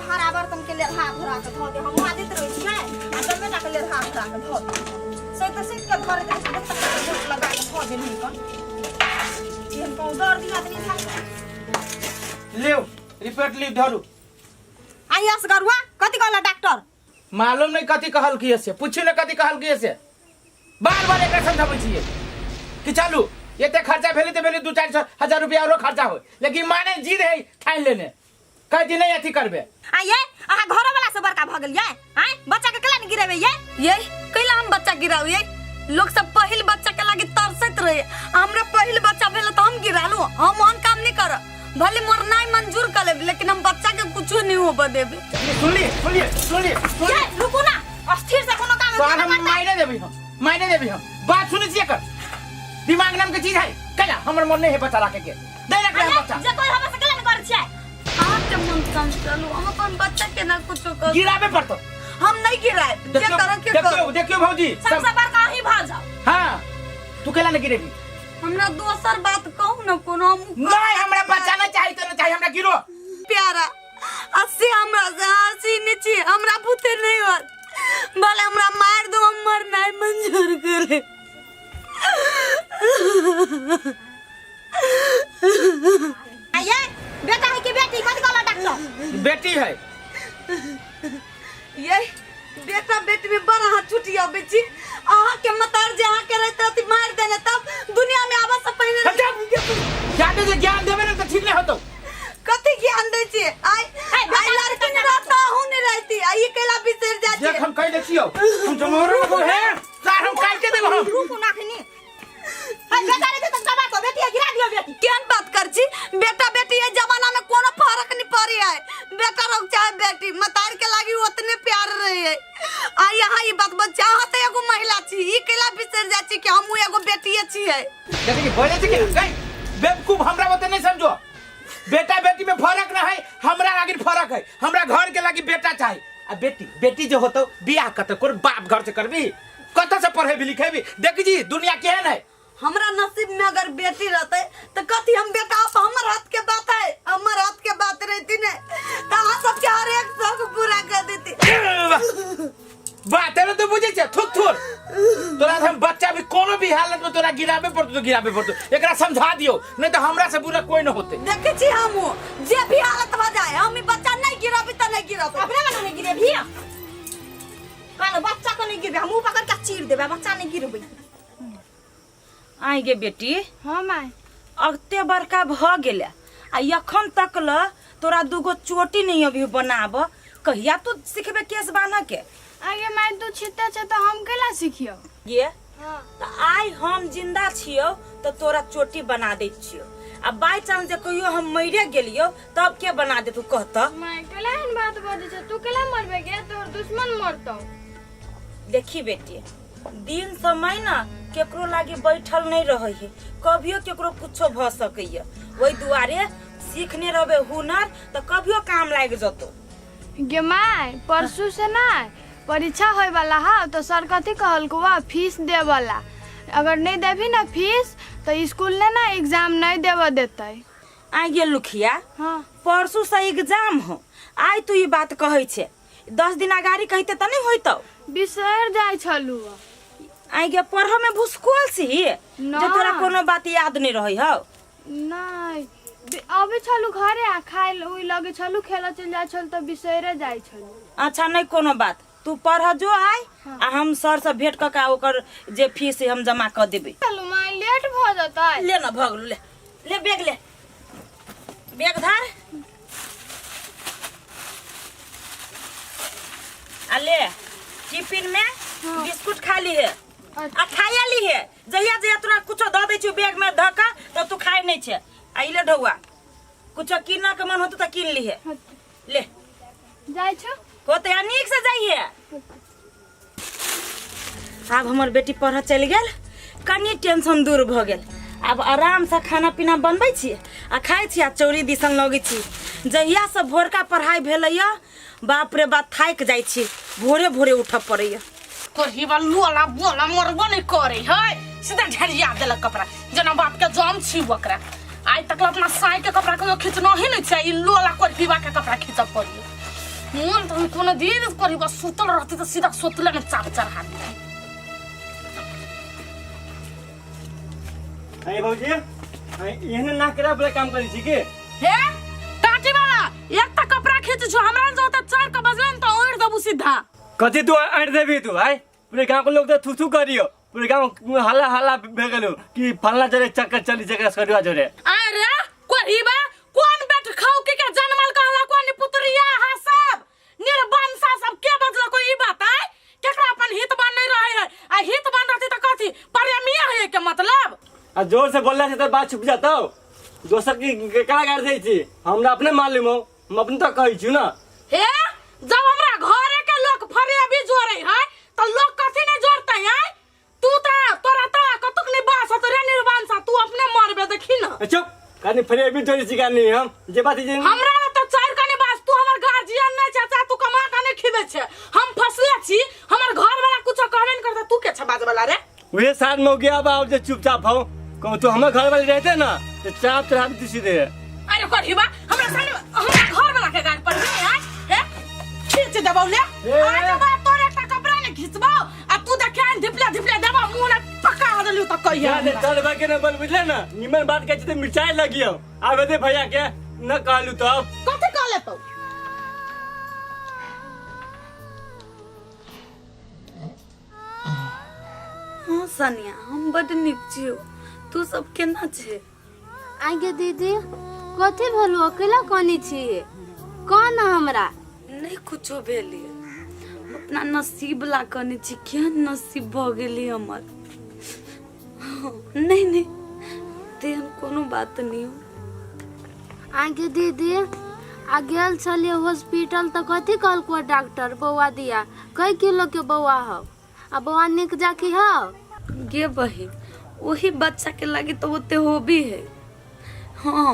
भाड़ा बर्तन के लेढ़ा धरा के धऽ दे हम माजैत रहै छियै आ जमे टा के लेढ़ा धरा के धऽ दे सैत सैत के धरे दे देख तक गोट लगा के धऽ देलही कन एहन कहूँ दर दिया तनी झाड़ लियो रिपोर्ट लिख धरू आई असगरुआ कथी कहला डॉक्टर मालूम नहीं कथी कहल की से पूछी ना कथी कहल की से बार बार एक समझाबै छियै कि चलू एते खर्चा भेलै तऽ भेलै दू चारि सौ हजार रुपया आरो खर्चा हो लेकिन माने जिद है ठानि लेने कहै छी नहीं अथी करबे आ ये अहाँ घरो वाला से बड़का भऽ गेलियै आँय बच्चा के केला नहीं गिरेबै ये ये कैला हम बच्चा गिराउ ये लोग सब पहिल बच्चा के लागी तरसैत रहे हमरा पहिल बच्चा भेल तऽ हम गिरालू हम ओहन काम नहीं करब भले मरनाइ मंजूर कर लेब लेकिन हम बच्चा के कुछो नहीं होबे देबे सुनलिए सुनलिए सुनलिए ये रुकू ना अस्थिर से कोनो काम तोहर हम मायने देबी हम मायने देबी हम बात सुनै छियै एकर दिमाग नाम के चीज है कैला हमर मन नहीं है बच्चा राखे के नहीं रखले हम बच्चा जे कोई हमरा से केला नहीं करै छियै अहाँके मन कम चलू हम अपन बच्चा के ना कुछो कर गिराबे पड़तो हम नहीं गिराए जे देखियो करब के देखियो करू देखियो भौजी सबसे बड़का अहीं भऽ जाओ हाँ तू कैला नहीं गिरेबी हमरा दोसर बात कहू न कोनो हम नहीं हमरा बच्चा नहीं चाहिए तो नहीं चाहिए हमरा गिरो प्यारा अस्सी हमरा से हंसी नहीं छी हमरा भूते नहीं होत भले हमरा मार दो हम मरनाइ मंजूर करे आ ये बेटा है कि बेटी कथी कहला डॉक्टर बेटी है ये बेटा बेटी में बड़ा हाथ छुटी आबै छी अहाँ के मतार जे अहाँ के रहते अथी मार देने तब दुनिया में आबऽ से पहिने ज्यादा जे ज्ञान देबे ने तऽ ठीक नहीं होतो कथी ज्ञान दै छी आइ आइ लड़की ने रहता अहूँ नहीं रहती आ ई कैला बिसरि जाइ देख छी हम कहि दै छियौ हम जमोरो को है सार हम काटि के देब हम रुकू ना खनी है बेटा रे तऽ दबा को बेटी है गिरा दियो बेटी केहन बात कर छी बेटा बेटी ये जमाना में कोनो फर्क नहीं पड़ी है बेटा रहो चाहे बेटी मतार के लागी उतने प्यार रहे है आ यहाँ ई बात बच्चा अहाँ तो एगो महिला छी ई कैला बिसरि जाइ छी कि हमहूँ एगो बेटिए छियै देखै छी बोलै छी कि गई बेवकूफ हमरा बते नहीं समझो बेटा बेटी में फर्क ना है हमरा लागी फर्क है हमरा घर के लागी बेटा चाहिए आ बेटी बेटी जो होतो बियाह कत कोन बाप घर से करबी कत से पढ़ेबी लिखेबी देख जी दुनिया केहन है हमरा नसीब में अगर बेटी रहते तो कथी हम बेटा आप हमर हाथ के बात है हमर हाथ के बात रहती ने तो अहाँ सबके हर एक शौक पूरा कर देती बात है तो बुझे छे थुक थुर तोरा हम बच्चा भी कोनो भी हालत में तोरा गिराबे पड़तो तो गिराबे पड़तो एकरा समझा दियो नहीं तो हमरा से बुरा कोई न होते देखे छी हम जे भी हालत भऽ जाए हम ई बच्चा नहीं गिरबी तऽ नहीं गिरबी अपने वाला नहीं गिरेबी कानो बच्चा को नहीं गिरबे हम मुंह पकड़ के चीर देबे बच्चा नहीं गिरबे आइ गे बेटी हाँ माय अते बड़का भऽ गेलै आ एखन तक ल तोरा दूगो चोटी नहीं अभी बनाब कहिया तू सिखबे केस बान्ह के आगे माय तू छिते छै तऽ हम केला सिखियौ गे हाँ तऽ आइ हम जिंदा छियौ तऽ तोरा चोटी बना दै छियौ आ बाई चांस जे कहियो हम मरिए गेलियौ तब के बना देतू कहतऽ माय केला एहन बात बजै छै तू केला मरबे गे तोहर दुश्मन मरतौ देखी बेटी दिन समय न केकरो लागी बैठल नहीं रहे है कभियो केकरो कुछो भ सकैया ओहि दुआरे सीखने रहबे हुनर तऽ कभियो काम लागि जतो गे माय परसू से ना परीक्षा होय वाला हा तो सर कथी कहलको वा फीस दे वाला अगर नहीं देबी ना फीस तो स्कूल ने ना एग्जाम नहीं देबऽ देतै आइ गेल लुखिया हाँ परसू से एग्जाम हो आइ तू ई बात कहै छे 10 दिन अगाड़ी कहते तऽ नहीं होइतौ बिसरि जाइ छलू आइ गे पढ़ऽ में भुसकोल छी जे ना। तोरा कोनो बात याद नहीं रहै हौ नहि अबै छलू घरे आ खाइ ओहि लगे छलू खेलऽ चलि जाइ छलू तऽ बिसैरे जाइ छलू अच्छा नहीं कोनो बात तू पढ़ जो आइ आ हम सर से भेंट कऽ के आ ओकर जे फीस है हम जमा कऽ देबै चलू माय लेट भऽ जेतै ले ना भऽ गेलौ ले ले बैग ले बैग धर आ ले टिफिन में बिस्कुट खा ली है आ खाइए ली है जहिया जहिया तोरा कुछो दऽ दै छियौ बैग में धऽ कऽ तऽ तू खाइ नहि छै आ ई ले ढौआ कुछो कीनऽ के मन होतौ तऽ कीन लीहे ले जाइ छौ होतै आ नीक से जाइहे आब हमर बेटी पढ़ऽ चलि गेल कनि टेंशन दूर भऽ गेल आब आरामसँ खाना पीना बनबै छी आ खाइ छी आ चौरी दिसन लगै छी जहियासँ भोरका पढ़ाइ भेलैए बाप रे बाप थाकि जाइ छी भोरे भोरे उठऽ पड़ैए कोरहीबा लोला बोला मरबो नहीं करे है सीधा ढेरिया देलक कपड़ा जेना बाप के जम छी ओकरा आइ तक अपना साई के कपड़ा कहियो खींचनो ही नहीं छै ई लोला कोरहीबा के कपड़ा खींचब पड़ी मन तो हम कोनो दिन करी बस सुतल रहती तो सीधा सुतले में चाप चढ़ा दिया। अरे भौजी, अरे एहने ना करा वाला काम करै छी के? हे टाटी वाला, एक त कपड़ा खींच छो हमरा जो त 4 के बजलन त ओढ़ देबू सीधा। कथी तू आँट देबी तू आय? पूरे गांव के लोग तो थू थू करियो, पूरे गांव हल्ला हल्ला भे गेलो कि फलना जरे चक्कर चली जगह सरिया जरे। अरे कोरीबा कोन बेट खाऊ के के जनमल कहला कोन पुत्रिया हा सब निर्वंशा सब के बजल को ई बात आय? केकरा अपन हित बन नहीं रहे है आ हित बन रहती त कथी प्रेमिया है के मतलब? आ जोर से बोलला से तो बात छुप जाता हो, दोसर की केकरा गाड़ दै छी हमरा अपने मालूम हो, हम अपने तो कहै छी ना। हे जब हमरा घरे के लोग फरेबी जोड़े है त लोग कथी नहीं जोड़ते है? तू त तोरा त कतुक नहीं बास होत रे निर्वंशा, तू अपने मरबे देखी ना। ए, चुप कानी फरेबी जोड़े छी कानी हम जे बात जे हमरा त चार कने बास, तू हमर गार्जियन नहीं चाचा, तू कमा के नहीं खिबे छे, हम फसले छी, हमर घर वाला कुछ कहबे नहीं करता, तू के छे बाजे वाला रे? उहे साथ में हो गया अब जे चुपचाप हो कहूं तो हमर घर वाले रहते ना तो चाप चढ़ा के सीधे। अरे कहिबा हमरा सामने हमरा घर वाला के गाड़ पर नहीं आय हे खींच देबौ ले। ए। आज बा तोरे एकटा कपड़ा ने खींचबौ आ तू देखे आन धिपले धिपले देबौ मुंह ने पका देलियो त कहिया। जा दे चल बा के ना बन बुझले ना, निमन बात कहै छी त मिरचाई लगियो आबे दे भैया के न कहलू तब। कथी कहले तू? हाँ सनिया, हम बड नीक छियौ, तू सब केना छे? आगे दीदी, कथी भेलू? अकेला कनी छी? कह ना हमरा। नहीं कुछो भेली, अपना नसीब ला कनी छी, केहन नसीब भऽ गेली हमर। नहीं नहीं तेहन कोनो बात नहीं हो। आगे दीदी, आ गेल छलियै हॉस्पिटल तऽ कथी कहलको डॉक्टर? बौआ दिया कई किलो के बौआ हौ आ बौआ नीक जाकी हौ? गे बहिन, वही बच्चा के लागी तो ओते होबी है। हाँ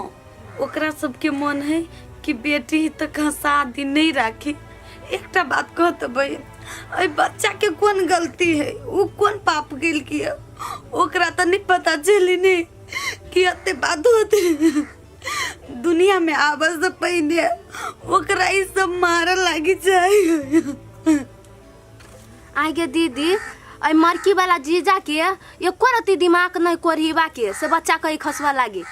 ओकरा सबके मन है कि बेटी ही तक शादी नहीं राखी। एकटा बात कह तो बहिन, एहि बच्चा के कोन गलती है, उ कोन पाप गेल किया ओकरा तो नहीं पता चली नहीं कि एते बात होते दुनिया में आबे से पहले ओकरा ई सब मारे लागी जाए। आगे दीदी, एहि मरकी वाला जीजा के एको रत्ती दिमाग नहीं कोढ़ीबा के से बच्चा कहीं खसबा लागी।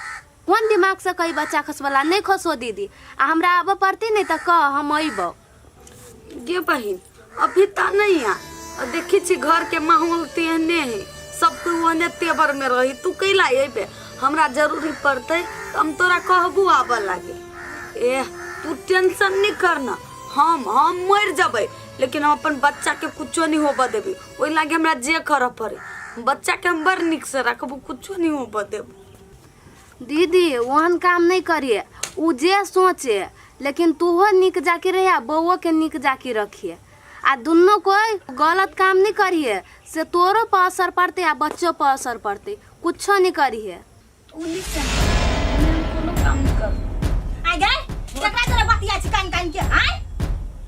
कोन दिमाग से कहीं बच्चा खसबा नहीं खसो दीदी। आ हमरा आबऽ पड़ती नहीं तऽ कह, हम अयबौ। गे बहिन, अभी त नहीं आ, और देखी छी घर के माहौल तेहने है, सब कोई ओहने तेवर में रही, तू कैला अयबे? हमरा जरूरी पड़तै तऽ हम तोरा कहबू आबऽ लागे। एह तू टेंशन नहीं करना, हम मरि जबै लेकिन हम अपन बच्चा के कुछो नहीं होबऽ देबै। ओहि लागे हमरा जे करऽ पड़े, बच्चा के हम बड़ नीक से रखबू, कुछो नहीं होबऽ देबू। दीदी ओहन काम नहीं करिए, उ जे सोचे लेकिन तूहो नीक जाके रहिए आ बौओ के नीक जाके रखिए, आ दुनू कोई गलत काम नहीं करिए से तोरो पर असर पड़ते आ बच्चो पर असर पड़ते, कुछो नहीं करिए। तू नहीं चाहे हम कोनो काम नहीं करबो। आइ गए केकरा जरे बतिया छी कान कान के? आइ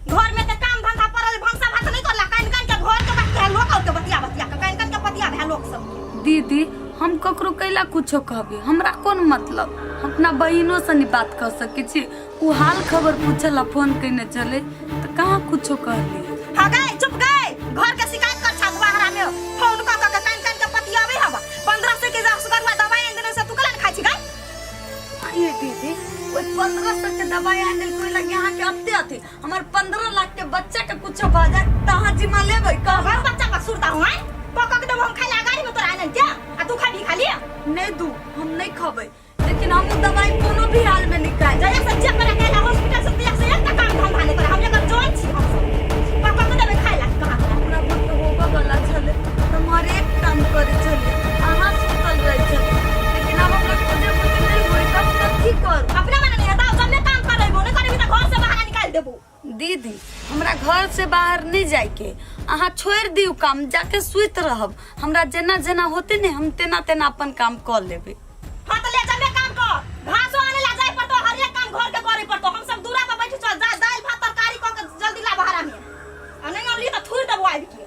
घर में त काम धंधा पड़ल, भनसा भात नहीं करला, कान कान के घर के बात के लोग और के बतिया बतिया के कान कान के पतिया भए लोग सब। दीदी हम ककरो कैला कुछो कहबी, हमरा कोन मतलब, हम अपना बहिनो से नहीं बात कर सकै छी, उ हाल खबर पूछला फोन कइने छलै त कहाँ कुछो कहली। हाँ गए चुप गए, घर के शिकायत कर छा बाहरा में फोन क क के कान कान के पतियावे हवा। 1500 के असगरुआ दवाई आनि देने से तू कला खाइ छी गए? आइए दीदी, ओइ 1500 के दवाई आनि देलकै, ओइ लगे अहाँके अते अथी, हमर 15 लाख के बच्चा के कुछो भऽ जाए त अहाँ जिम्मा लेबै? कहबै घर बच्चा का सुरता हुआ है क क के देबो हम खाइ ला गाड़ी में तोरा आनन के, आ तू खाबी खाली? नहीं दू, हम नहीं खबै, लेकिन हम उ दवाई कोनो भी हाल में नहीं खाए। जया से जे करे के हॉस्पिटल से तैयार से एकटा काम धंधा नहीं करे, हम एकर जॉन छी, हम सब क क के देबै खाइ ला कहाँ कहाँ। हमरा घर के होबऽ वाला छलै त हम हरेक काम करै छलियै, अहाँ सुतल रहै छलियै, लेकिन आब हमरा खुदे बुते नहीं होय त हम कथी करू? अपने मने नहीं हेतौ, जब काम करैबो नहीं करबी त घर से बाहर निकाल देबो। दीदी हमरा घर से बाहर नहीं जाइके, अहाँ छोड़ि दियौ काम, जाके सुति रहब, हमरा जेना जेना होते ने हम तेना तेना अपन काम कऽ लेबै। हाँ तो ले जमे काम कर, घासो आने ला जाए पड़तो, हर एक काम घर के करे पड़तो, हम सब दूरा पर बैठ चल जा, दाल भात तरकारी क के जल्दी ला बाहर में, आ नहीं अनली त थुर देबो आबि के।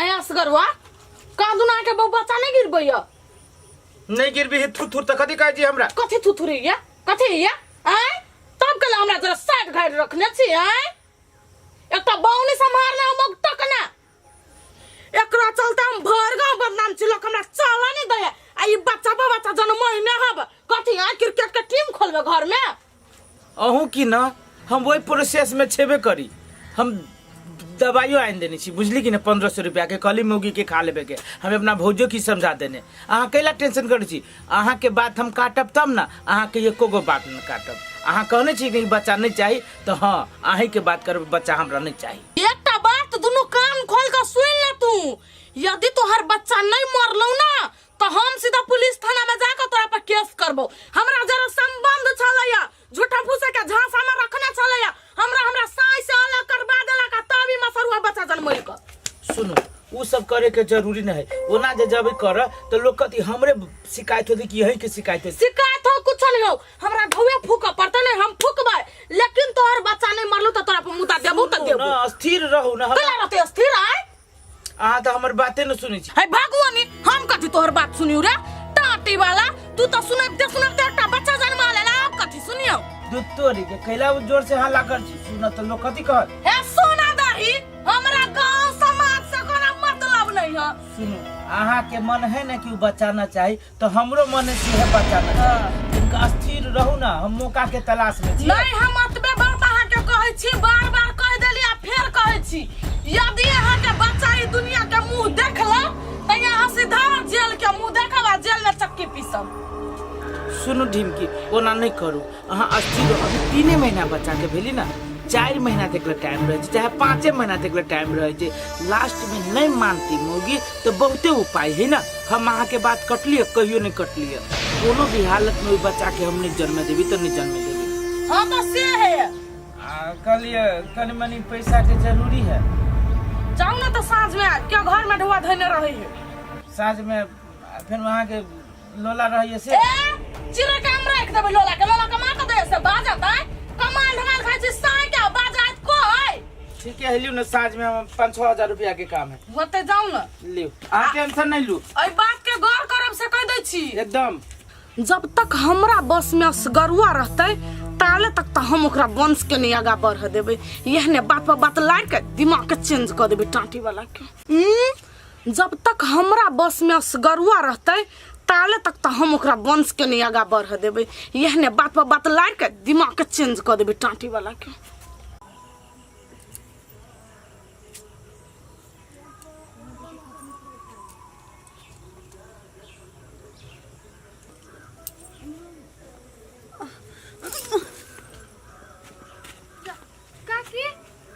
आय असगरवा कहाँ दुना के बहु बच्चा नहीं गिरबैया नहीं गिरबी हे थुर थुर तऽ कथी कहै छी हमरा कथी थुथुरी या कथी या आय तब कल हमरा जरा साइड घाट रखने छी आय एकटा बाउनी सम्हारना हम टकना एकरा चलते हम भर गांव बदनाम छी लोग हमरा चला नहीं दे आ ई बच्चा पर बच्चा जन्म महीने हब कथी आ क्रिकेट के टीम खोलबे घर में अहूँ की न हम वही प्रोसेस में छेबे करी। हम दवाइयो आनि देने छी, बुझली कि ने? 1500 रुपया के कहली मौगी के खा लेबे के। हम अपना भौजो की समझा देने। अहाँ कैला टेंशन करै छी? अहाँ के बात हम काटब तब ना, अहाँ के एको गो बात न काटब। अहाँ कहने छी कि बच्चा नहीं चाही तो हाँ अहीं के बात करब, बच्चा हमरा नहीं चाही। एकटा बात दुनू कान खोल के सुन ले तू, यदि तोहर बच्चा नहीं मरलौ ना तो हम सीधा पुलिस थाना में जाकर तोरा पर केस करबो। हमरा जरा संबंध छलैया झूठा फूसा के झांसा में रखने छलैया, हमरा हमरा साई से अलग करवा देलक आ तब ई मसरुआ बच्चा जनमैल के। सुनू, उ सब करे के जरूरी नहीं है। ओना जे जब कर तो लोग कथी हमरे शिकायत होती कि यही के शिकायत होती? शिकायत हो कुछ नहीं हो, हमरा ढौए फूक पड़ते नहीं, हम फूकबै, लेकिन तोहर बच्चा नहीं मरलू तो तोरा पर मुद्दा देबू त देबू। ना स्थिर रहू ना। कला रहते स्थिर आय? अहाँ तो हमर बाते न सुनै छी। है भगवानी, हम कथी तोहर बात सुनियो रे टाटी वाला? तू तो सुनबते सुनबते एकटा बच्चा जन्मा लेला, अब कथी सुनियो? दूध तोरी के कैला उ जोर से हल्ला कर छी, सुन त लोग कथी कहत? हे सोना दही, हमरा गांव समाज से कोनो मतलब नहीं है। सुनू, अहाँ के मन है ना कि उ बच्चा ना चाही, तो हमरो मन है कि बच्चा ना चाही। तिनका स्थिर रहू ना, हम मौका के तलाश में छी। नहीं, हम अतबे बात अहाँ के कहै छी, बार बार कह देली आ फेर कहै छी, यदि अहाँ के बच्चा ई दुनिया के मुंह देखलक त अहाँ सीधा जेल के मुंह देखब आ जेल में चक्की पीसब। सुनू ढिमकी, ओना नहीं करू, अहाँ अस्थिर रहू। अभी 3 महीना बच्चा के भेली ना, 4 महीना तक ले टाइम रहे छै, चाहे 5 महीना तक ले टाइम रहे छै। लास्ट में नहीं मानती मौगी तो बहुते उपाय है ना। हम अहाँ के बात कटलिए, कहियो नहीं कटलिए। कोनो भी हालत में ओहि बच्चा के हम नहीं जन्मे देबी तो नहीं जन्मे देबी। हाँ तो से है। आ, कहलिए कनी मनी पैसा के जरूरी है। जाऊ ना तो साँझ में क्यों घर में ढुआ धोने रहे है। साँझ में फिर वहाँ के लोला रही से। ए चिड़ै के हम राख देबै लोला के, लोला कमा के दे से बाजत है, कमाल धमाल खाइ छी साँझ के बाजत कोइ। ठीक है, लियो ना साँझ में हम 5-6 हजार रुपया के काम है। होते जाऊ ना। लियो, अहाँ टेंशन नहीं लू। एहि बात के गौर करब से कह दै छी। एकदम। जब तक हमरा बस में असगरुआ रहतै ताले तक तो हम ओकरा वंश के नहीं आगा बढ़ देबै। एहने बात पर बात लाड़ के दिमाग के चेंज कर देबै टाँटी वाला के। जब तक हमरा बस में असगरुआ रहतै ताले तक तो हम ओकरा वंश के नहीं आगा बढ़ देबै। एहने बात पर बात लाड़ के दिमाग के चेंज कर देबै टाँटी वाला के। काकी,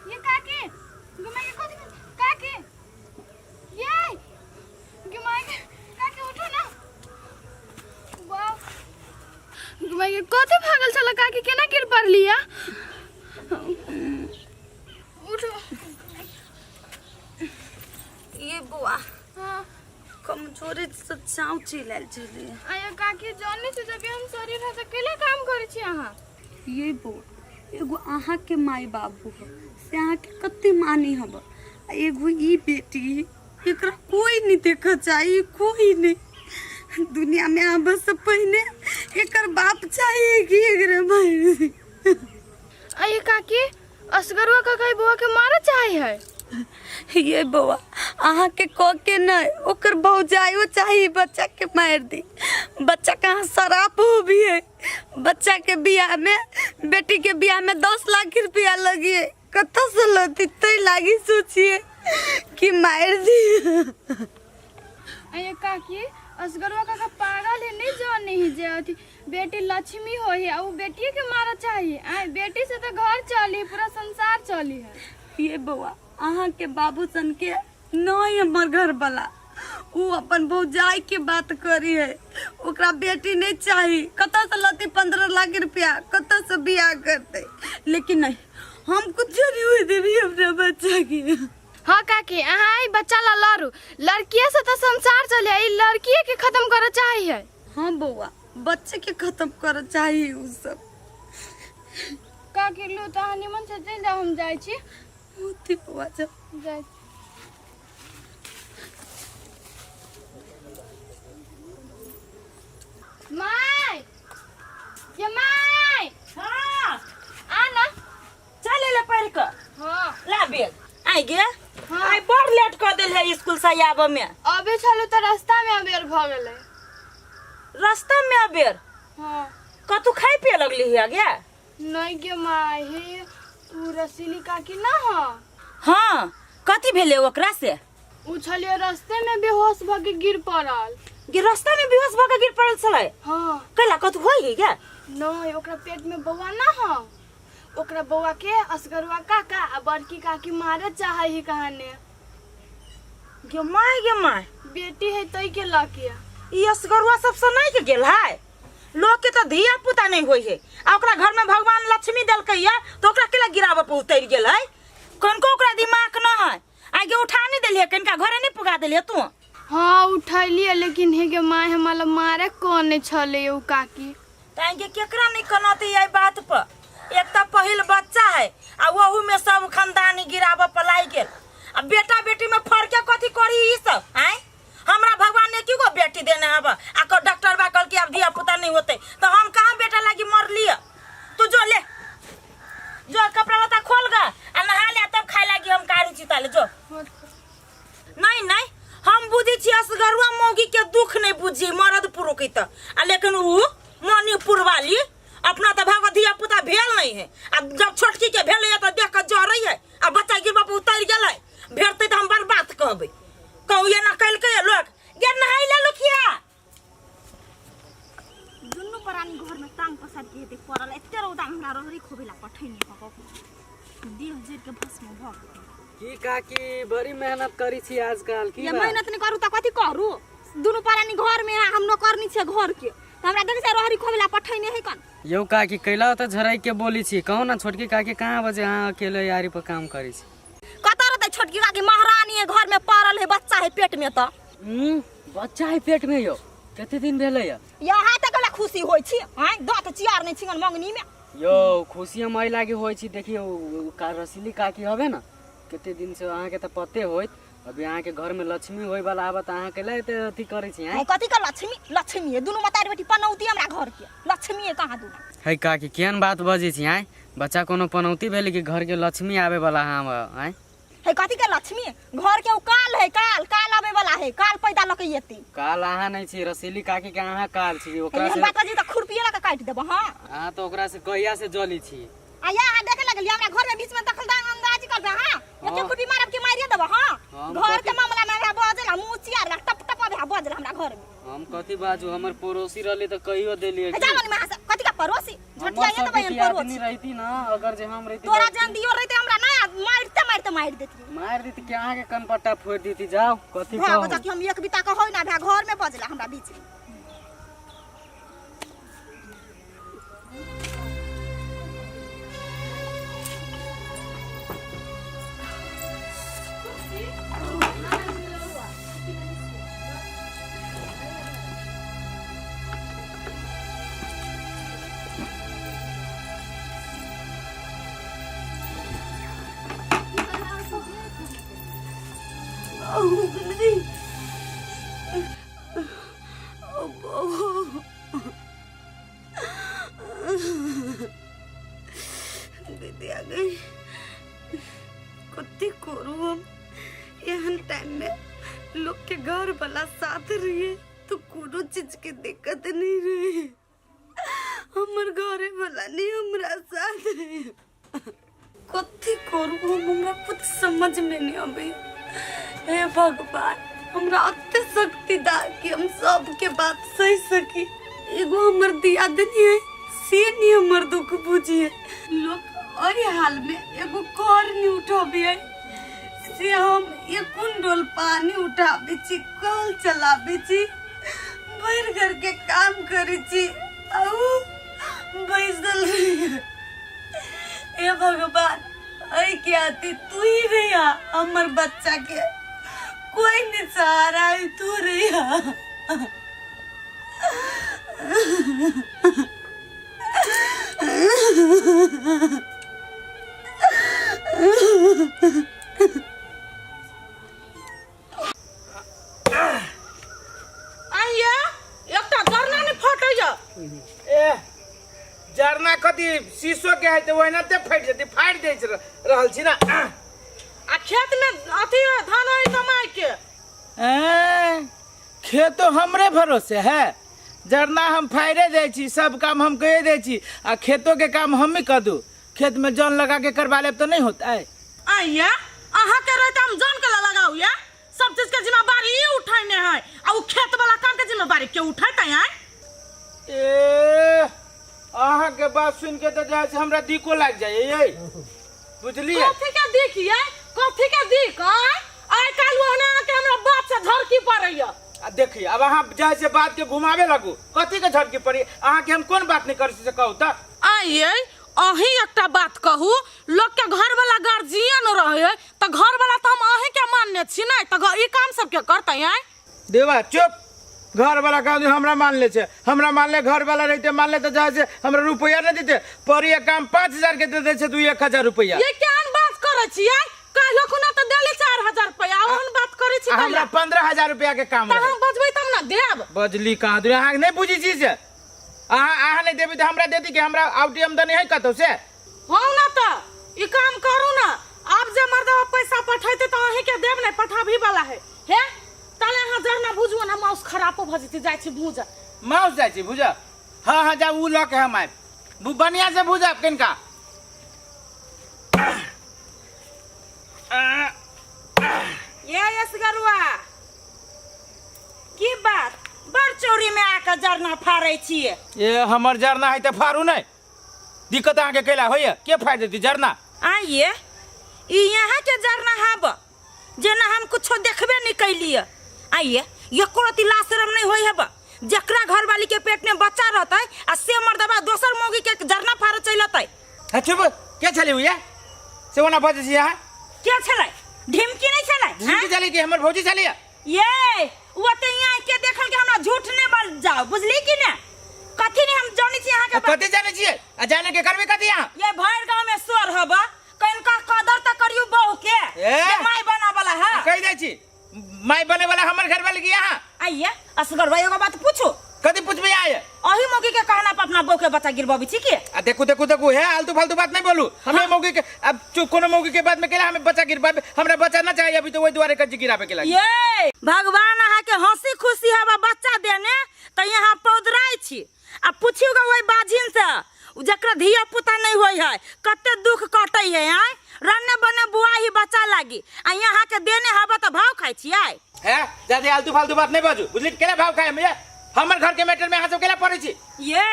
ये काकी, घुमा के कथी? काकी, ये घुमा के, काकी उठो ना। बाप, घुमा के कथी भागल छल काकी? केना गिर पड़ली या? उठो। ये बुआ, हाँ। कमजोरी से चाव चिल्लायल छलियै। आया काकी, जाने छै जब हम शरीर है तऽ केला काम करै छी अहाँ? ये बौआ, एगो अहाँके माय बाबू हो से अहाँके कते मानी हब, आ एगो ई बेटी एकरा कोई नहीं देखऽ चाही, कोई नहीं दुनिया में आबऽ से पहिने एकर बाप चाहिए कि एकरे माय। आये काकी, असगरुआ काका बौआ के मारऽ चाहे है। ये बौआ, अहाँके कह के नहीं, ओकर भौजाइयो चाही बच्चा के मार दी। बच्चा कहाँ शराब हो भी है। बच्चा के बियाह में, बेटी के बियाह में 10 लाख रुपया लगी है, कतऽ से लती? तै लागी सोचिए कि मार दी। अये काकी, असगरुआ काका पागल है, नहीं जाने ही जे अथी बेटी लक्ष्मी हो है आ उ बेटिए के मारऽ चाहिए। आय बेटी से तो घर चली, पूरा संसार चली है। ये बौआ, अहाँके बाबू सन के नहीं हमर घर वाला उ अपन भौजाई के बात करी है, ओकरा बेटी नहीं चाही। कतऽ से लती 15 लाख रुपया, कतऽ से बियाह करते? लेकिन नहीं, हम कुछ नहीं हुए देवी अपना बच्चा के। हाँ काकी, अहाँ ई बच्चा ला लड़ू, लड़किए से तो संसार चले, ई लड़किए के खत्म करऽ चाहिए। हाँ बौआ, बच्चे के खत्म करऽ चाही उ सब। काकी लू तऽ अहाँ निमन से चलि जाउ, हम जाइ छी। होती बौआ, जाओ। जाइ छी। से आबऽ में? अबे छलू तऽ रास्ता में अबेर भऽ गेलै। रास्ता में अबेर? हाँ। कतू खाइ पिए लगली है गे? नहीं गे माय, हे उ रसीली काकी ना ह। हाँ, कथी भेलै ओकरा से? उ छलियै रास्ते में बेहोश भऽ के गिर पड़ल। गे रास्ता में बेहोश भऽ के गिर पड़ल छलै? हाँ। कैला कथू होइ है गे? नहीं, ओकरा पेट में बौआ ना ह, ओकरा बौआ के असगरुआ काका आ बड़की काकी मारे चाहे ही कहाने। गे my, गे my. बेटी है तई के लके। ई असगरुआ सब से नहीं के गेल है? लोग के तो धिया पुता नहीं होई है आ ओकरा घर में भगवान लक्ष्मी देलकै है तो ओकरा केला गिराबे पर उतर गेल है? कनको ओकरा दिमाग न है। आगे उठा नहीं देलिए, कनका घरे नहीं पुगा देलिए तू? हाँ उठैलिए, लेकिन हे गे my हमरा मारे कोने छले उ काकी। ताकि केकरा नहीं कनते ये बात पर। एक तो पहिल बच्चा है आ वहू में सब खानदानी गिराबे पर लागि गेल। आ बेटा बेटी में फर्क कथी करी ई सब? आय हमरा भगवान ने की गो बेटी देने हब आ को डॉक्टर बा कहल कि अब धिया पुता नहीं होते तो हम कहाँ बेटा लागी मर लिया? तू जो ले जो कपड़ा लत्ता खोल गा आ नहा ले तब खाए लागी हम कारी चिता ले जो। नहीं नहीं हम बुझी छी असगरुआ मौगी के दुख नहीं बुझी मरद पुरुष के त आ लेकिन उ मणिपुर वाली अपना तो भाग धिया पुता भेल नहीं है आ जब छोटकी के भेल है तो देख के जरै है आ बच्चा गिरबा पर उतर गेल है भेटते तो हम बर्बाद कहबै। कहू ये ना कलकै लोग गे नहाई ले लुखिया। दुनू प्राणी घर में टांग पसार के हेतै पड़ल एते रौदा में हमरा रहरी खोबेला पठैने कऽ कऽ देह जरि के भस्म भऽ गेल। की काकी बड़ी मेहनत करी छी आजकल की ये बात? मेहनत नहीं करू तऽ कथी करू? दुनू प्राणी घर में हम नौकरनी छियै घर के तऽ हमरा देखै छै रहरी खोबेला पठैने है कन। यौ काकी कैला ओतऽ झरक के बोली छी? कहू ना छोटकी काकी कहाँ बजे अहाँ अकेले यारी पर काम करी छी? कतऽ रहतै छोटकी काकी? महारानी है घर में पड़ल है बच्चा है पेट में तऽ। बच्चा है पेट में यौ कते दिन भेलै या? यहाँ तक हमरा खुशी होइ छी आँय दाँत चियार नहि छिगन मंगनी में। यौ खुशी हम एहि लागी होइ छी देखियौ रसीली काकी हबे ना कते दिन से अहाँके तऽ पते होइत अभी अहाँके घर में लक्ष्मी होय वाला आबत अहाँ कैला एते अथी करै छी आँय? है कथी के लक्ष्मी? लक्ष्मी है दुनू मतारी बेटी पनौती हमरा घर के लक्ष्मी है कहाँ दुनू। है काकी केहन बात बजै छी आँय? बच्चा कोनो पनौती भेलै कि घर के लक्ष्मी आबे वाला हम आँय? है कथी के लक्ष्मी? घर के उ काल है काल, काल आबे वाला है काल पैदा लके एते। काल अहाँ नहीं छी रसीली काकी के अहाँ काल छी ओकरा हम से बात बजी त खुरपिए लके काटि देब। हां अहाँ तो ओकरा से कहिया से जली छी? आ यहाँ देखे लगलियै हमरा घर में बीच में दखल अंदाजी करबे। हां एके खुरपी मारब के मारिए देब। हां घर के मामला में हमरा बजल मुंह चियार टप टप आबे बजल हमरा घर में। हम कथी बाजू हमर पड़ोसी रहले त कहियो देलियै जा मनी में कथी का पड़ोसी? हमर झटिया सब देबै के पड़ोसी आदमी रहती ना अगर जे हम रहती तोरा जान दियो रहते हमरा ना मारते मारते मार देती। मार देती के अहाँ के कनपट्टा फोड़ देती जाओ कथी भा कहू? बता कि हम एक बिता के होय ना भा घर में बजला हमरा बीच में। विद्या गई कथी करू हम? एहन टाइम में लोग के घर वाला साथ रहिए तो कोनो चीज के दिक्कत नहीं रहे। हमर घरे वाला नहीं हमरा साथ रहे। कथी करू हम? हमरा कुछ समझ में नहीं आवे। हे भगवान हमरा अते शक्ति दा कि हम सबके बात सह सकी। एगो हमर दियादनी है से नहीं हमर दुख बुझिए। लोग एहि हाल में एगो कर नहीं उठाबे से हम एक कुंडल पानी उठाबे छी, कल चलाबे छी, भरि घर के काम करे छी आ उ बैसल रहिए। हे भगवान एहि के आती तू ही रहिया हमर बच्चा के कोई नहीं सहारा है तू रहिया। आइया एकटा जरना नहि फटैया। ए जरना कथी शीशो के है त ओहिनाते फाटि जेतै, फाटि दै रहल छी ना। आ खेत में अथी धान होय कमाय के। ऐं, खेतो हमरे भरोसे है जरना हम फायरे दै छी सब काम हम कहे दै छी आ खेतो के काम हम ही कर दू खेत में जन लगा के करवा लेब तो नहीं होता है आइया अहाँ के रहते हम जन के लगाऊ या सब चीज के जिम्मेदारी ई उठाने है आ उ खेत वाला काम के जिम्मेदारी के उठाते हैं ए अहाँ के बात सुन के तो जाए से हमरा दिको लाग जाए ये बुझलिए कथी के दिखिए कथी के दिख आय आइ काल्हि ओहने अहाँके हमरा बात से झरकी पड़ैया आ देखिए अब अहाँ जाए से बात के घुमावे लगू कथी के झटकी पड़ी अहाँ के हम कोन बात नहीं कर से कहू तऽ आइए अहीं एकटा बात कहू लोग के घर वाला गार्जियन रहे तऽ घर वाला तऽ हम अहीं के मानने छी नहि तऽ ई काम सब के करतै आय देवा चुप घर वाला कहू हमरा मान ले छे हमरा मान ले घर वाला रहते मान ले तो जाए से हमरा रुपया नहीं देते पर ये काम 5000 के दे दे छे तू 1000 रुपया ये केहन बात करै छियै काल्हि खुना तऽ देली 4000 रुपया ओहन बात करै छी आ हमरा 15000 रुपया के काम तऽ रहे हम बजबै तब ने देब बजली कहाँ दूर अहाँ नहीं बुझी छी से अहाँ अहाँ नहीं देबी तऽ हमरा दे दी कि हमरा आउटी आमदनी है कतौ से हौ ना तऽ ई काम करू ना आब जे मर्दवा पैसा पठेतै तऽ अहीं के देब नहि पठाबही वाला है हे ताले अहाँ जरना भुजू ना माउस खरापो भऽ जेतै जाइ छी भूज माउस जाइ छी भुजब हाँ हाँ जाउ उ लऽ के हम आयब बढ़िया से भुजब कनिका ये असगरुआ की बात बड़ चोरी में आके जरना फाड़ै छियै ए हमर जरना है तऽ फाड़ू नहि दिक्कत अहाँके कैला होइए के फाड़ि देती जरना आइए ई यहाँ के जरना हब जेना हम कुछो देखबे नहीं कैलिए आइए एको रति लाज शरम नहीं होई हब जकरा घरवाली के पेट में बच्चा रहतै आ से मर्दबा दोसर मौगी के जरना फाड़े चलि अतै है चुप के छली हुए से ओना बजै छी अहाँ के छलै ढिमकी नहीं छलै झिमकी छली कि हमर भौजी छली ये वो ते यहाँ के देखल के हमरा झूठ नहीं बल जाओ बुझली कि ने कथी नहीं हम जानी छी अहाँ के कथी जानै छियै आ जाने के करबै कथी अहाँ ये भर गांव में शोर हब कनिका कदर त करियो बहू के ए? जे माय बना वाला है कहि दै छी माय बने वाला हमर घर वाली की अहाँ आइए असगर भाई एगो बात पूछो कथी पूछबै आय अही मौगी के कहना पर अपना बहू के बच्चा गिरबबी छी के आ देखू देखू देखू हे आलतू फालतू बात नहीं बोलू हमें मौगी के अब चुप कोनो मौगी के बात में केला हमें बच्चा गिरबाबे हमरा बच्चा ना चाहिए अभी तो वही दुआरे कच्ची गिराबे के लागी ये भगवान अहाँ के हंसी खुशी हवा बच्चा देने त यहाँ पौधराइ छी आ पूछियो गे ओहि बाझिन से उ जकरा धिया पुता नहीं होई है कते दुख कटै है आय रन्ने बने बुआ ही बच्चा लागी आ यहाँ के देने हवा त भाव खाइ छी आय है ज्यादा आलतू फालतू बात नहीं बाजू बुझली केला भाव खाए हम ये हमर घर के मैटर में अहाँ सब केला पड़ै छी ये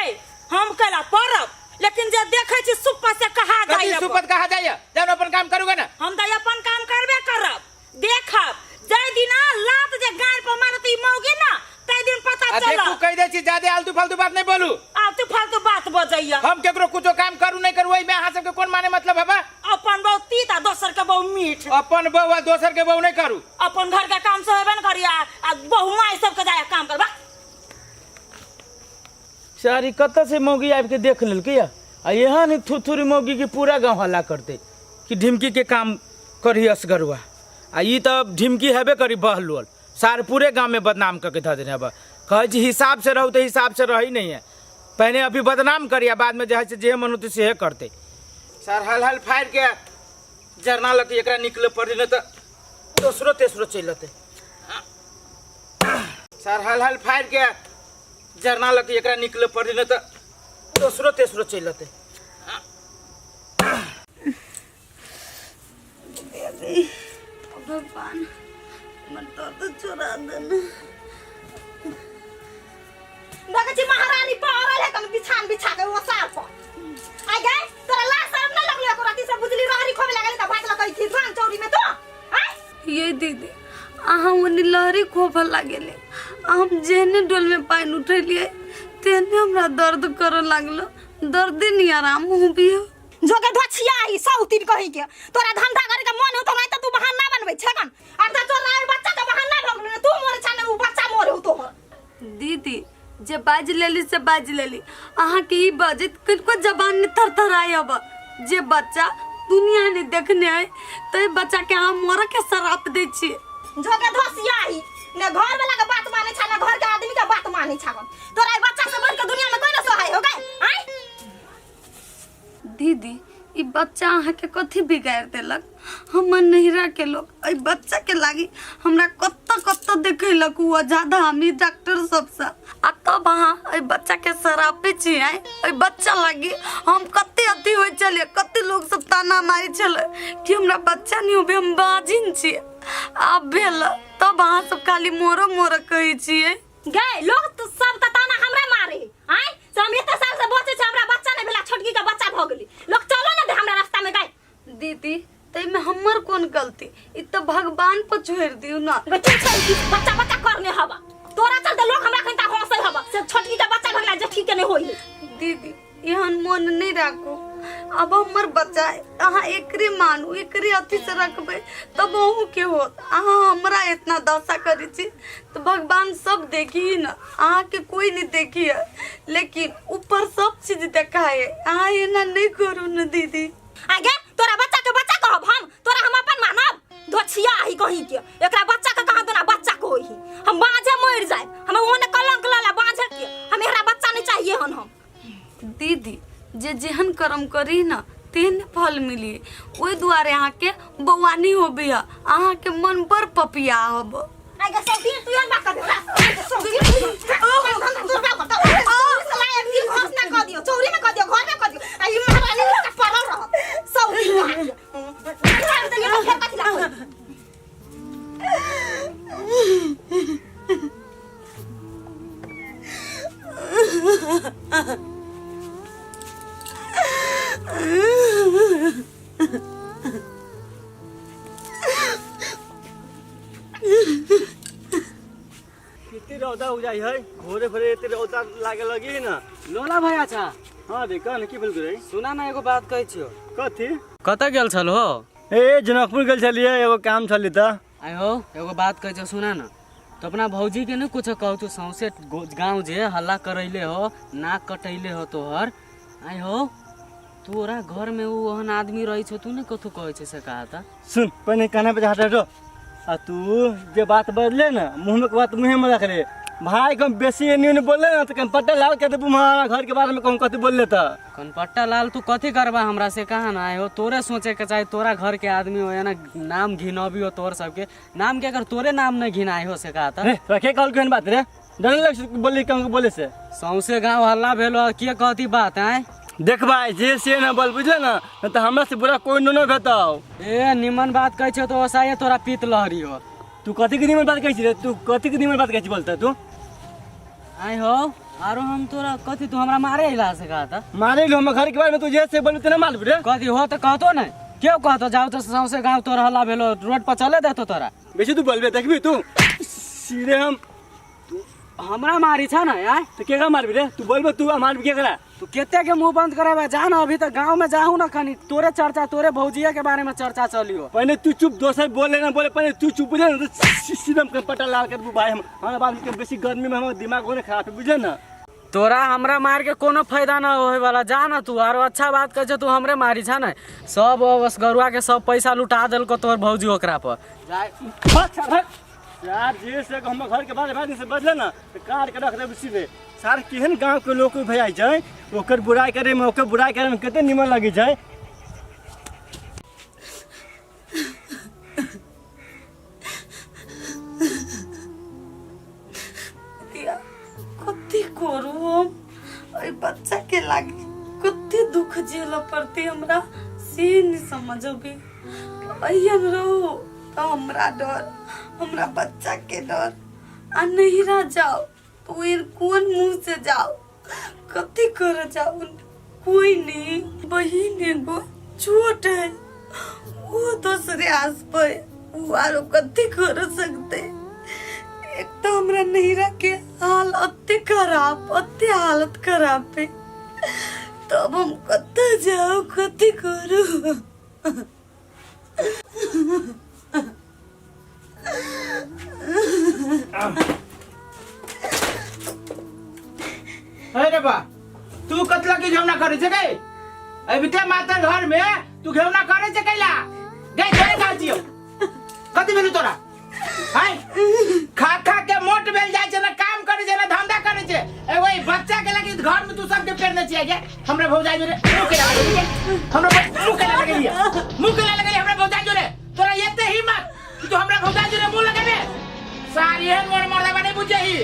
हम केला पड़ब लेकिन जे देखै छी सुप्पा से कहा कथी जाइए सुपत कहा जाइए जब अपन काम करूँगा ना हम तऽ अपन काम करबे करब देखब जाहि दिना लात जे गाड़ पर मारत ई मौगी ना ताहि दिन पता आ देखू चलत कहि दै छी ज्यादा आलतू फालतू बात नहीं बोलू आलतू फालतू बात बजैया हम केकरो कुछो काम करू नहीं करू ओहिमे अहाँ सबके कोन माने मतलब हबा अपन बहु तीत आ दोसर के बहु मीठ अपन बहू आ दोसर के बहू नहीं करू अपन घर के काम से हेबे न करिया आ बहु माय सबके जाय काम करबा सारी कतऽ से मौगी आबि के देख लेलकै या आ एहन थुथुरी मौगी के पूरा गाँव हल्ला करतै कि ढिमकी के काम करही असगरुआ आ ई तऽ ढिमकी हेबे करी बहलोल सार पूरे गाँव में बदनाम करके धऽ देने हबा कहै छी हिसाब से रहू तऽ हिसाब से रही नहीं है पहले अभी बदनाम करी आ बाद में जे है से जे मन होतै सेहे करतै सर हल हल फाड़ि के जरना लऽ के एकरा निकले पड़ै नहि तऽ दोसरो तेसरो चलि अतै सर हल हल फाड़ि के जरना लऽ के एकरा निकले पड़ै नहि तऽ दोसरो तेसरो चलि अतै भगवान हमर दर्द चोरा देने देखै छी महारानी पड़ल है तन बिछान बिछा के ओसार पर आ गए तोरा लाज शरम ना लगलो एको राती से बुझली रहरी खोबे लागल त भाग लकै थी धान चौरी में तो आय ये दीदी अहाँ ओनी लहरी खोफऽ लागेली आ हम जेहने डोल में पानि उठेलियै तेहने हमरा दर्द करऽ लागलो दर्दे नहीं आराम हो भी जोगे ढोछिया ही सौ तीन कहीं के तोरा धंधा करे के मन हो तो नहीं त तू बहाना बनबै छगन अरे त तोरा बच्चा के बहाना भऽ गेलो ने तू मोरे छा ने उ बच्चा मोरे हो तोहर दीदी जे बाज लेली से बाज लेली अहाँके ई बजैत किनको जबान नहि थरथराय अब जे बच्चा दुनिया नहि देखने है तै बच्चा के अहाँ मरऽ के श्राप दै छियै झोके धसिया ही ने घर वाला के बात माने छा ने घर के आदमी के बात माने छा तोरा ई बच्चा से बढ़ के दुनिया में कोई ना सहाय हो गए आय दीदी ई बच्चा अहाँके कथी बिगाड़ि देलक हमर नैहरा के लोग एहि बच्चा के लागी हमरा कत कत्ता कत्ता देखेलक हुआ ज्यादा हमी डॉक्टर सबसे आ तब अहाँ एहि बच्चा के शराबे छी आँय एहि बच्चा लागी हम कते अथी होइ छलियै कते लोग सब ताना मारै छलै कि हमरा बच्चा नहि होबे हम बाजिन छी आब भेल तब अहाँ सब खाली मोरो मोरो कहै छियै गए लोग तो सब त ताना हमरा मारे आय से हम एते साल से बचे छै हमरा बच्चा नहीं भेला छोटकी के बच्चा भ गेली लोग चलो ना दे हमरा रास्ता में गए दीदी ताहिमे हमर कोन गलती ई तऽ भगवान पर छोड़ि दियौ ना गए तू छोड़ दी बच्चा बच्चा करने हवा तोरा चलते लोग हमरा खन ता हंसै हवा से छोटकी के बच्चा भ गेला जेठी के नहीं होई दीदी एहन मोन नहि राखू अब हमर बच्चा अहाँ एकरे मानू एकरे अथी से रखबै तब अहूँके होत अहाँ हमरा इतना दशा करै छी तऽ भगवान सब देखी न अहाँके कोई नहीं देखी है लेकिन ऊपर सब चीज देखाए अहाँ एना नहीं करू न दीदी आगे तोरा बच्चा के बच्चा कहब हम तोरा हम अपन मानब धोछिया ही कहीं के एकरा बच्चा के कहाँ दोना बच्चा को ही हम बाँझे मर जाए हम ओने कलंक लला बाँझे के हम एकरा बच्चा नहीं चाहिए हन हम दीदी जे जेहन कर्म करी न तेहन फल मिली ओहि दुआरे अहाँके बौआ नहीं होबे है अहाँके मन बड़ पपिया हब आगे सब दिन तू यार बात कर दे सब दिन तू बात कर साला एक दिन घोषणा ना कर दियो चौरी में कर दियो घर में कर दियो आ ई महारानी का पड़ल रह सब दिन कहा कथी ला कितनी रौदा हो जाइ है भोरे भोरे एते रौदा लागे लगी है ना लोला भैया छा हाँ रे कह की बोल रे सुना ना एगो बात कहै छियो कथी कतऽ गेल छल हो ए जनकपुर गेल छलियै एगो काम छलै तऽ आइ हो एगो बात कहै छियो सुना ना तो अपना भौजी के नहीं कुछ कहू तू सौंसे गाँव जे हल्ला करैले हो नाक कटैले हो तोहर आइ हो तोरा घर में उ ओहन आदमी रहै छौ तू नहीं कथू कहै छै से कहा था सुन पहिने कहना पे हाथ हटो आ तू जे बात बदले ना मुँह में के बात मुँहे में रख ले भाई कम बेसी एनी ओनी बोलले ना तो कम पट्टा लाल के देबू हमारा घर के बारे में कहूँ कथी बोलले तो कनपट्टा लाल तू कथी करबा हमरा से कहा ना आए हो तोरे सोचे के चाही तोरा घर के आदमी हो या ना नाम घिनबी हो तोर सबके नाम के अगर तोरे नाम नहीं घिनाए हो से कहा था रे रखे कहल केहन बात रे डर लग बोली कहूँ बोले से सौंसे गाँव हल्ला भेलो के कहती बात आए देख भाई जे से ना बोल बुझले ना नहीं तो हमरा से बुरा कोई न भेताओ ए निमन बात कहै छौ तो ओसाए तोरा पीत लहरी हो तू कथी के निमन बात कहै छी रे तू कथी के निमन बात कहै छी बोलता तू आइ हो आरो हम तोरा कथी तू हमरा मारे अइला से कहा था मारे लो हम घर के बारे में तू जे से बोलबे तेना मारबे रे कथी हो तो कहतो नहीं क्यों कहतो जाओ तो सौंसे गाँव तोरा हल्ला भेलो रोड पर चले देतो तोरा बेसी तू बोलबे देखबी तू सीधे हम हमरा मारी छ ना यार तो केकरा मारबी रे तू बोलबे तू आ मारबी केकरा तू केते के मुंह बंद करेबा जा ना अभी तक गांव में जाहू ना खनी तोरे चर्चा तोरे भौजिया के बारे में चर्चा चलियो पहले तू चुप दोसर बोले ना बोले पहले तू चुप बुझे ना तो सीधे हम पटा लाल कर भाई हम हमारा बाद में बेसी गर्मी में हमारा दिमाग होने खराब है बुझे ना तोरा हमरा मार के कोनो फायदा ना होए वाला जा ना तू आरो अच्छा बात कहे छे तू हमरे मारी छा ना सब बस गरुआ के सब पैसा लुटा देलको तोहर भौजी ओकरा पर यार जे से हम घर के बारे बाद से बदले ना तो काट के रख देब सीधे सार केहन गांव के लोग भैया जाए ओकर बुराई करे में ओकर बुराई करे में कते निमन लगी जाए दिया कथी करू हम एहि बच्चा के लागी कते दुख झेलऽ पड़तै हमरा से नहि समझ अबै अहियन रहू तऽ हमरा डर हमरा बच्चा के डर आ नैहरा जाओ तऽ ओहि कोन मुँह से जाओ कथी करऽ जाओ कोई नहीं बहिन एगो छोट है वो दोसरे आस पर वो आरो कथी कर सकते एक तो हमरा नैहरा के हाल अते खराब अते हालत खराब है तब हम कतऽ जाओ कथी करू अरे बा तू कतला की घेवना करे छे गई अबिते माता घर में तू घेवना करे छे कैला गई तोरे का जियो कथी भेलु तोरा हाय खा खा के मोट भेल जाय छे ना काम करे छे ना धंधा करे छे ए वही बच्चा के लगी घर में तू सबके पेरने छियै गे हमरा भौजाई जोरे मुंह के लगा गे हमरा मुंह के लगा गेलियै मुंह के लगा गेलियै हमरा भौजाई जोरे तोरा एते हिम्मत कि तू हमरा भौजाई जोरे मुंह लगेबे सार एहन मोर मर्दाबा नहीं बुझेही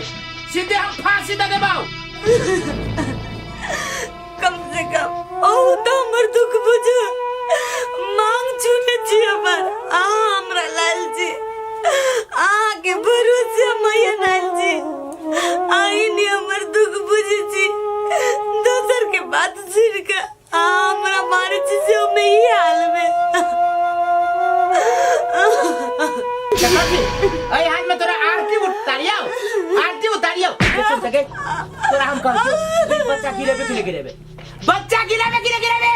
सीधे हम फांसी दे देबाऊ कम से कम ओ तो हमर दुख बुझू मांग छूने छी हमर अहाँ हमरा लाल छी अहाँ के भरोसे मैया लाल छी अहीं ने हमर दुख बुझे छी दोसर के बात सुन के अहाँ हमरा मारे छी से हम ई हाल में अरे हाथ में तोरा आरती उतारियो आरती उतारियो सुन सके तोरा हम कहै छियौ बच्चा गिरेबे कि नहि गिरेबे बच्चा गिराबे कि नहि गिराबे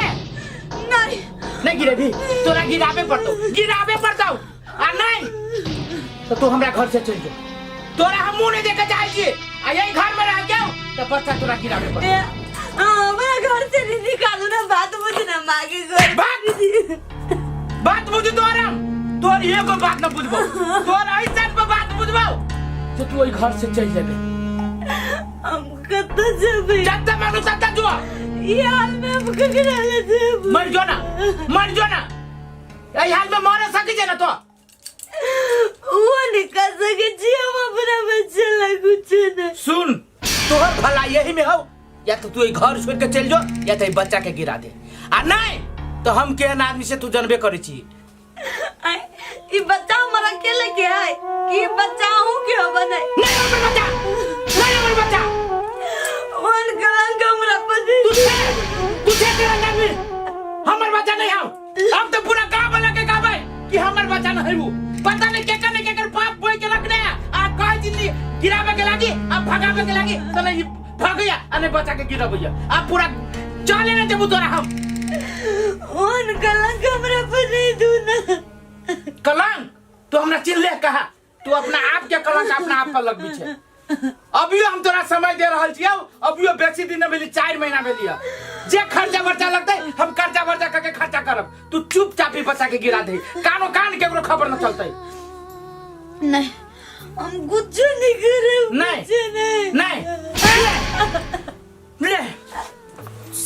नहीं नहीं गिरेबी तोरा गिराबे पड़तौ गिराबे पड़तौ आ नहीं तो तू हमरा घर से चल जो तोरा हम मुंह नहीं देखे चाहे छी आ यही घर में रह गयो तो बच्चा तोरा गिराबे पड़तौ हमरा घर से नहीं निकालू ना बात बुझना मांगे घर बात बात बुझ तोरा तोर एगो बात न बुझबो तोर ऐसन पे बात बुझबो तो तू ओई घर से चल जेबे हम कतऽ जेबै जत्ता मारू तत्ता जो ई हाल में हम ककरा ले जेबै मर जो ना मर जो ना एहि हाल में मरे सकी जे ना तो वो निकाल सके छी हम अपना बच्चा ला कुछ नहीं सुन तोहर भला यही में हो या तो तू ई घर छोड़ के चल जो या तो ई बच्चा के गिरा दे आ नहीं तो हम केहन आदमी से तू जानबे करै छी आय, ई बच्चा हमर अकेले के है कि ई बच्चा अहूँ के हो बने नहीं हमर बच्चा नहीं हमर बच्चा वन कलंक हमरा पर तू छे तू छे केहन आदमी हमर बच्चा नहीं हम हम तो पूरा गांव वाला के कहबै कि हमर बच्चा नहीं वो पता नहीं केकर नहीं केकर बाप बोल के रखने है आ कह जिंदगी गिरावे के लागी आ भगावे के लागी तो नहीं भगैया आ नहीं बच्चा के गिराबैया आ पूरा चले ना देबू तोरा हम वन कलंक हमरा पर नहीं दू ना कलंक तू हमरा चिन्ह ले कहा तू अपना आप के कलंक अपना आप पर लगबी छे अभियो हम तोरा समय दे रहल छियौ अभियो बेसी दिन न भेली 4 महीना भेली है जे खर्चा वर्चा लगतै हम खर्चा वर्चा करके खर्चा करब तू चुपचाप ही बच्चा के गिरा दे कानो कान केकरो खबर न चलतै नहीं हम कुछ नहीं करब नहीं। कुछ नहीं नहीं ले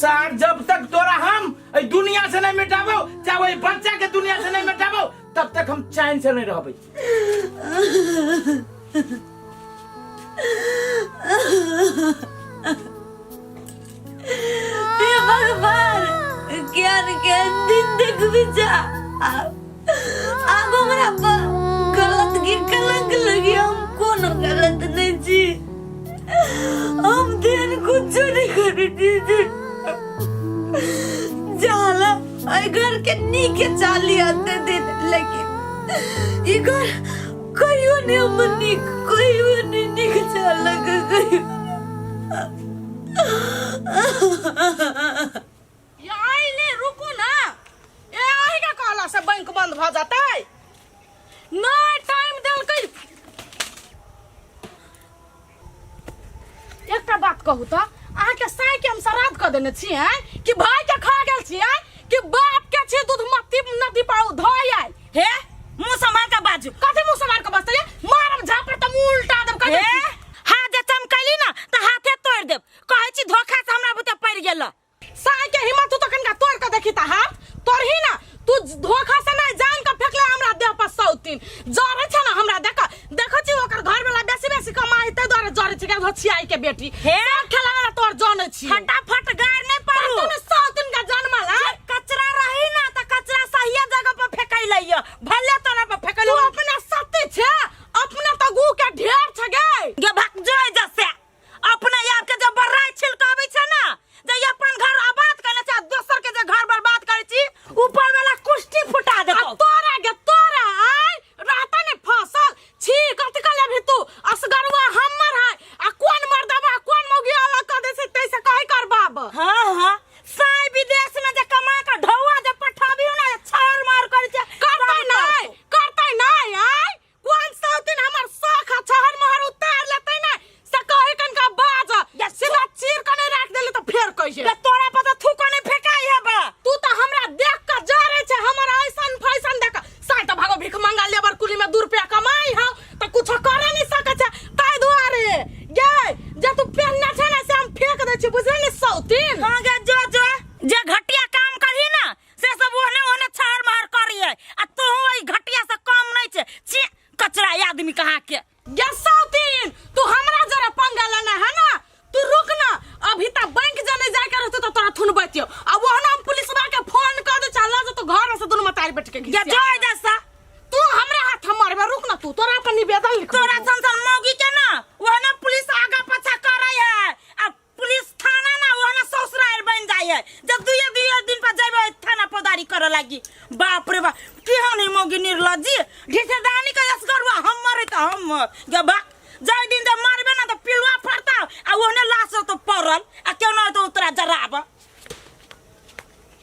सार जब तक तोरा हम एहि दुनिया से नहीं मिटाबो चाहे ओहि बच्चा के दुनिया से नहीं मिटाबो तब तक हम चैन से नहीं रहबै हे भगवान ज्ञान के दिन देख भी जा अब हमरा पर गलत के कलंक लगी हम कोनो गलत नहीं छी हम ध्यान कुछ नहीं करे छी जाला एहि घर के नीके चाली आते दिन लेकिन ई घर कहियो नहीं हमर नीक कहियो नहीं नीक चालक कहियो ये आइले रुकू ना ए अही के कहला से बैंक बंद भऽ जेतै नहि टाइम देलकै एकटा बात कहू तऽ अहाँके साय के हम श्राद्ध कऽ देने छी हैं कि भाई के खा गेल छी हैं कि बाप के छी दूधमती नदी पर धोय आयल हे मुंह संभाल के बाजू कथी मुंह संभाल के बजतै मारब झापड़ तऽ मुंह उल्टा देब कथी हे हाथ जे चमकैली ना तऽ हाथे तोड़ देब कहै छी धोखा से हमरा बुते पड़ि गेल साय के हिम्मत तो कनिका तोड़ के देखी त हाथ तोड़ही ना तू धोखा से नहीं जान के फेंकले हमरा देह पर सौतीन जरे छै ना हमरा देख देखै छी ओकर घर वाला बेसी बेसी कमाई तै दुआरे जरे छै के छियाई के बेटी हे? सब खेला वाला तोर जानै छी फटाफट गार नहीं पड़ू तू सौतीन के जनमल है कचरा रही ना तऽ कचरा सहिए जगह पर फेंकैले भले तोरा पर तू फेंकैले अपना सत्य छै अपना तऽ गू के ढेर छै गे गे भक जो जसे अपने आप के जब बर्राई छिलकाबै छै ना जे ई अपन घर आबाद करने छै आ दोसर के जे घर बर्बाद करै छी ऊपर वाला कुष्टी फुटा आ देतौ तोरा गे तोरा आय रहता ने फसल छी कथी कह लेबही तू असगरवा हमर है आ कोन मर्दवा कोन मौगी अलग कर दे छै तैसे कहे कर बाप है जब दुए दुए दिन पर जाबे थाना पदारी करे लागी। बाप रे बाप, केहन है मौगी निर्लज्जी, ढिठेदानी का असगरुआ, हम मरे त हम मर गे बाक, जाय दिन जब मारबे